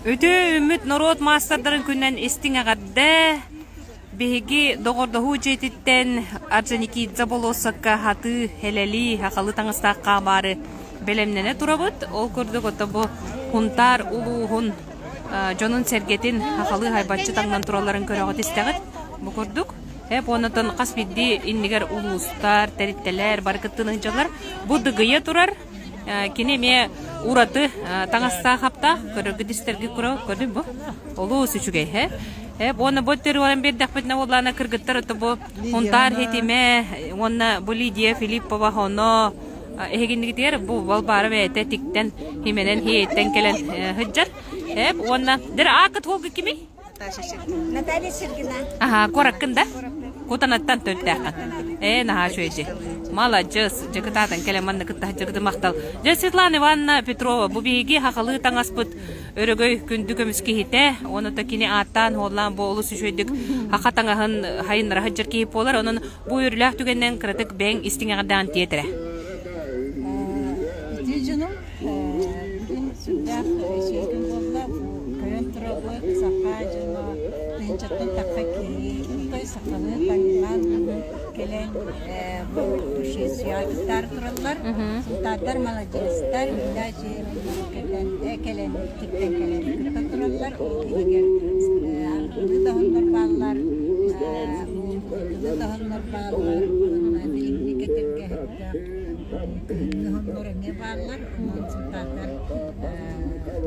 Үтүө үүммүт норуот маастардарын күнүнэн истиҥ эҕэрдэ! Биһиги доҕордоһуу дьиэтиттэн Орджоникидзе болуоссакка хатыы, хэлэлии, хахалы таҥастаах хаамаары бэлэмнэнэ турабыт. Ол курдук ото бу Хунтаар улууһун дьонун-сэргэтин хахалыы хайбаччы таҥнан туралларын көрөҕүт-истэҕит. Бу курдук. Эп уоннатан хас биирдии иннигэр улуустар, тэрилтэлэр бары кыттыыны сылдьаллар. Бу дыгыйа турар Кини эмиэ ураты таҥастаах хаптаах, көрөргүт-истэргит кура көрдүм бу. Олус үчүгэй һэ. Э уонна бу өттүгэр баран биэрдэхпитинэ буоллаана кыргыттар ото бу Хунтаар хитимэ уонна бу Лидия Филиппова хоно эһигиннигитигэр бу Балбаара бэйэтэ тиктэн химэнэн хиэттэн кэлэн сылдьар. Эп уонна дэр аакыт хуолгу кимий? Наталья Сергина. Аха, куораккын да? Кутанаттан төрдээххин. Ээ, наһаа үчүгэй Маладьыс, дьэ кытаатан кэлэн манна кытта сылдьаргыт махтал. Дьэ, Светлана Ивановна Петрова, бу биһиги хахалыы таҥаспыт өрөгөй күндү көмүс киһитэ, уонна кини ааттаан хуоллаан бу олус үчүгэйдик хаха таҥаһын хайыннара сылдьар киһи буолар. Онон бу үөрүүлээх түгэннэн кыратык бэйэҥ истиҥ эҕэрдэҕин тиэтэрэ. Үтүө дьонум, Бүгүн сүрдээх үчүгэй күн буолла. Бу көрөн турабыт, саха дьоно тыһыынчаттан тахса киһи той сахалыы таҥнан бүгүн кэлэн бу путешествияҕа кыттаары тураллар. Сунтаардар маладьыастар, даже кэлэн кэлэн киттэн кэлэн кытта тураллар. Ол иһигэр аргылыы да оһоннор бааллар, бу да оһоннор бааллар уонна билиҥҥи кэтэргэ Кыһыҥҥы оһоннор эмиэ бааллар, онон сунтаардар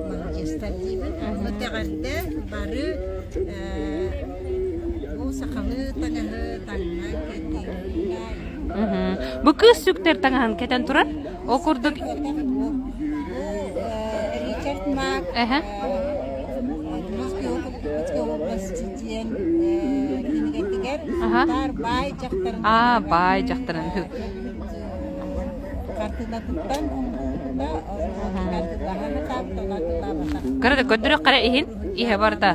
маладьыастар диибин. Онно эҕэрдэ бары бу сахалыы таҥаһы таҥнан кэтиҥҥэ. Бу кыыс сүктэр таҥаһын кэтэн турар. Ол курдук Бу Ричард Мак Эһэ. Иркутская область диэн кинигэтигэр Аха. Сунтаар баай дьахтарын Аа, баай дьахтарын. Хартыынатыттан умнубута, Кыра да көрдөрөх хара иһин иһэ барда.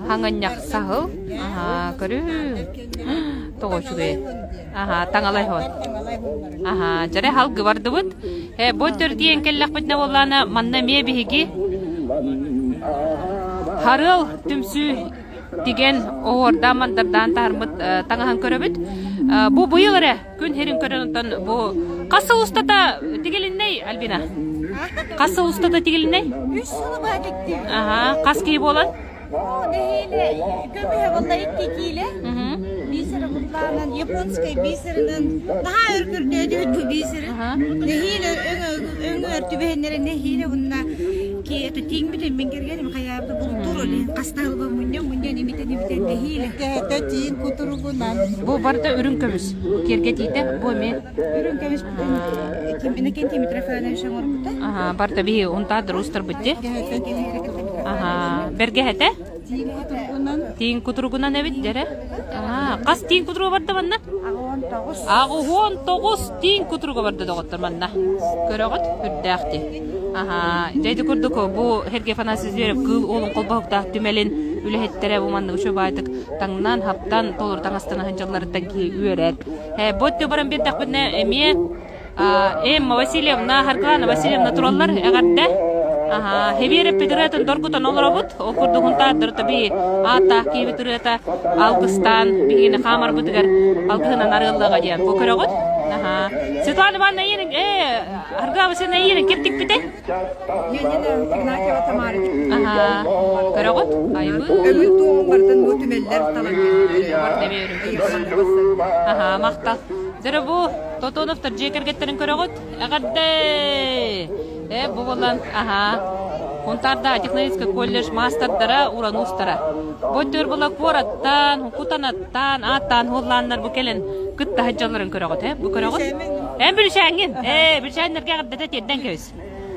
Хаҥынньах саһыл. Аха, көрүү. Тоҕо үчүгэй. Аха, таҥалай хон. Аха, дьэрэ халгы бардыбыт. Э, бу төрдиэн кэллэхпитинэ буоллаана манна эмиэ биһиги Харыал түмсүү тигэн оһуордаан мандардаан таһарбыт таҥаһын көрөбүт. Бу быйыл эрэ күн сирин көрөн онтон бу хас сыл устата тигилиннэй, Альбина? Хас сыл устата тигилиннэй? Үс сыл баа тиктим. Аха, хас киһи буолан? Оо, нэһиилэ көмүһэ буолла икки киилэ. Бисері буллаанан, японскай бисеринэн наһаа өр көрдөөдүбүт бу бисери. Нэһиилэ өҥө түбэһиннэрэ нэһиилэ bunна ки это тииҥмитин мин кэргэним хайаабыта бултуур ол иһин хастаһылба мунньан мунньан имитэн имитэн нэһиилэ. Кэһэтэ тииҥ кутуругунан. Бу барыта үрүҥ көмүс. Киэргэтиитэ бу эмиэ. Үрүҥ көмүс Иннокентий Митрофанович оҥорбута. Аха, барыта биһи унтаадыр устарбыт дии. Аха, бэргэһэтэ? Тииҥ кутуругунан. Тииҥ кутуругунан эбит дьэрэ. Аха, хас тииҥ кутуруга барда манна? 89. 89 тииҥ кутуруга барда доҕоттор манна. Көрөҕүт, үрдээх дии. Аха, дьэ ити курдук бу Сергей Афанасьевич Зверев кыыл уолун холбоһуктаах түмэлин үлэһиттэрэ бу маннык үчүгэй баайдык таҥнан, хаптан, толору таҥастан сылдьалларыттан киһи үөрэр. Бу өттү баран биэрдэхпитинэ эмиэ Эмма Васильевна, Харкылана Васильевна тураллар эҕэрдэ. Аха, Хевиэрэппит ырыатын доргутан олоробут. Ол курдук Хунтаардары таби ааттаах киһибит ырыата алгыстаан биһигини хаамарбытыгар алгыһынан арыаллыаҕа диэн. Бу көрөҕүт? Аха. Светлана Ивановна Иерин, ээ, Харгылана Васильевна Иерин ким тикпитэй? Ленина Игнатьева Тамара Аха, көрөҕүт? Айбы. Өҥүн туоҕун барытын бу түмэллэр талан Аха, махтал. Дьэ бу Тотоновтар дьиэ кэргэттэрин көрөҕүт? Эҕэрдэ! Э, бу буолан, аха, Хунтаардаах технологическай колледж маастардара, уран уустара. Бу өттүгэр була куораттан, кутанаттан, ааттаан хуоллааннар бу кэлэн кытта сылдьалларын көрөҕүт, э? Бу көрөҕүт? Эн бүлүчээҥҥин? Ээ, бүлүчээннэргэ эҕэрдэтэ тиэрдэн кэбис.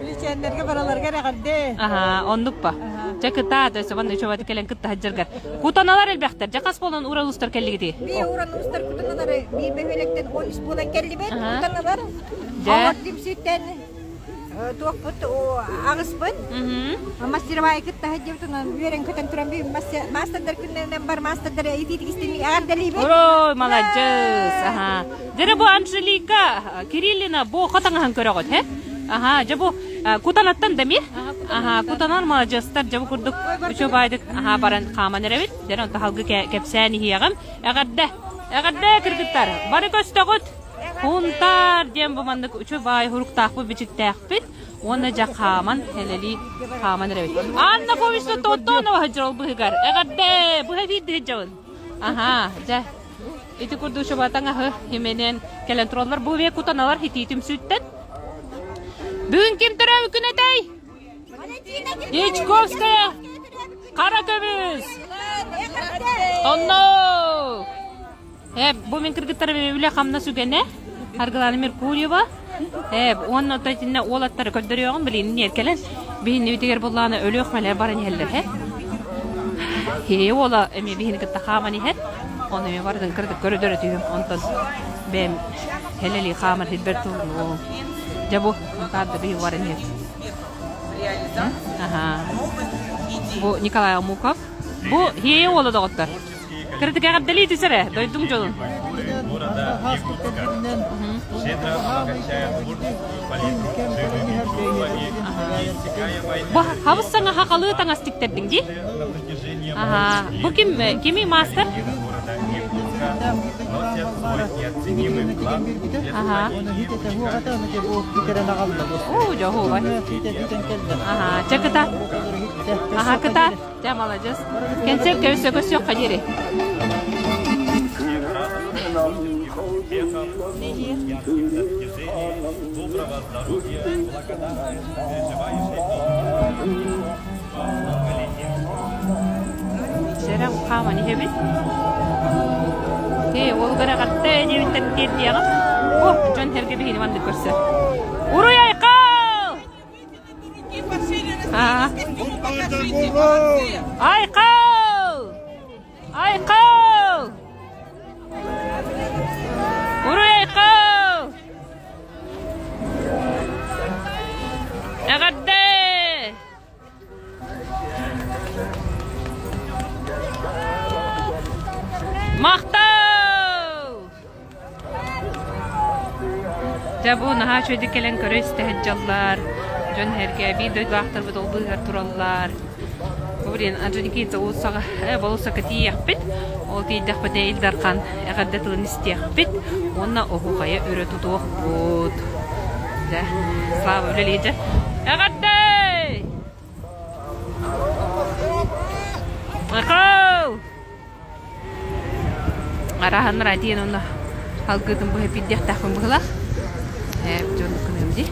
Бүлүчээннэргэ бараларыгар эҕэрдэ. Аха, оннук ба. Чэ кытаат, өссө манна үчүгэй кэлэн кытта сылдьаргар. Кутаналар элбэхтэр. Дьэ хас буолан Урал уустар кэллигитий? Бии Урал уустар кутаналары бии бөһүөлэктэн 13 буолан кэллибит. Кутаналар. Дьэ. Олор түмсүүттэн туохпут аҕыспыт. Мастеровая кытта сылдьыбыт онон үөрэн көтөн туран би маастардар күннэринэн бар маастардар итиитик истиҥник эҕэрдэлиибит. Ой, маладьыс. Аха. Дьэ бу Анжелика Кириллина бу хотаҥаһын көрөҕүт, he? Аха, дьэ бу. Кутанаттан да эмиэ? Аха, кутанар маладьыастар дьэ бу курдук үчүгэй баайдык аха баран хааман эрэбит. Дьэ онто халгы кэпсээн иһиэҕим. Эҕэрдэ! Эҕэрдэ кыргыттар! Бары көстөҕүт! Хунтаар диэн бу маннык үчүгэй баай хуруктаахпыт, бичиктээхпит. Уонна дьэ хааман элэлии хааман эрэбит. Анна Фомична Тотонова сылдьар ол быһыгар. Эҕэрдэ! Быһа биирдэ сылдьабын. Аха, дьэ. Ити курдук шабатаҥ аһы именен кэлэн тураллар. Бу бе кутаналар хитии түмсүүттэн. Бүгүн ким төрөөбүт күн этэй? Дьячковская Хара көмүс! Онно! Э, бу мин кыргыттар үлэ-хамнас үгэнэ. Аргылаана Меркурьева. Э, уонна отой итиннэ уолаттары көрдөрүөҕүм билигин кэлэн биһиннибитигэр буллаана өлүөх мэлэ баран иһэллэр э. Киһи уола эмиэ биһини кытта хааман иһэр. Ону эмиэ барытын кырдык көрөдөр түһүм. Онтон бэйэм хэлэлии хаамар сирбэр турунуом. Дьэ бу, мутаарда биһи баран иһэр. Аха. Бу Николай Омуков. Бу Хиэйэ уола доҕоттор. Кыратык эҕэрдэлии түс эрэ, дойдуҥ дьонун. Бу хабыс саҥа хахалыы таҥас тиктэрдиҥ дии? Аха. Бу ким, кимий маастар? Аха. Оо, дьоһуобай. Аха, чэ кытаат. Аха, кытаат. Дьэ, маладьыас. Кэнсиэр көбүсө көрсүөххэ диэри. Сэрэн хааман иһэбит. Ээ, уолугар эҕэрдэ диэбиттэр тиэрдиэҕим. О, дьон сэргэ биһини маннык көрсөр. Уруй айхал! Айхал! Айхал! Уруй айхал! Эҕэрдэ! Махтал! Дьэ бу наһаа үчүгэйдик кэлэн көрө-истэ сылдьаллар. Дьон сэргэ биир дойдулаахтарбыт ол быыһыгар тураллар. Бу блин Орджоникидзе уулуссаҕа э, болуоссакка тиийиэхпит. Ол тиийдэхпитинэ Ил Дархан эҕэрдэ тылын истиэхпит уонна оһуохайы өрө тутуохпут. Дьэ, Слава үлэлиир дьэ. Эҕэрдэ! Айхал! Арааһыннар диэн онно алгыытын быһа биирдиэхтээхпин быһыылаах. Ээ, дьон кыныам дии.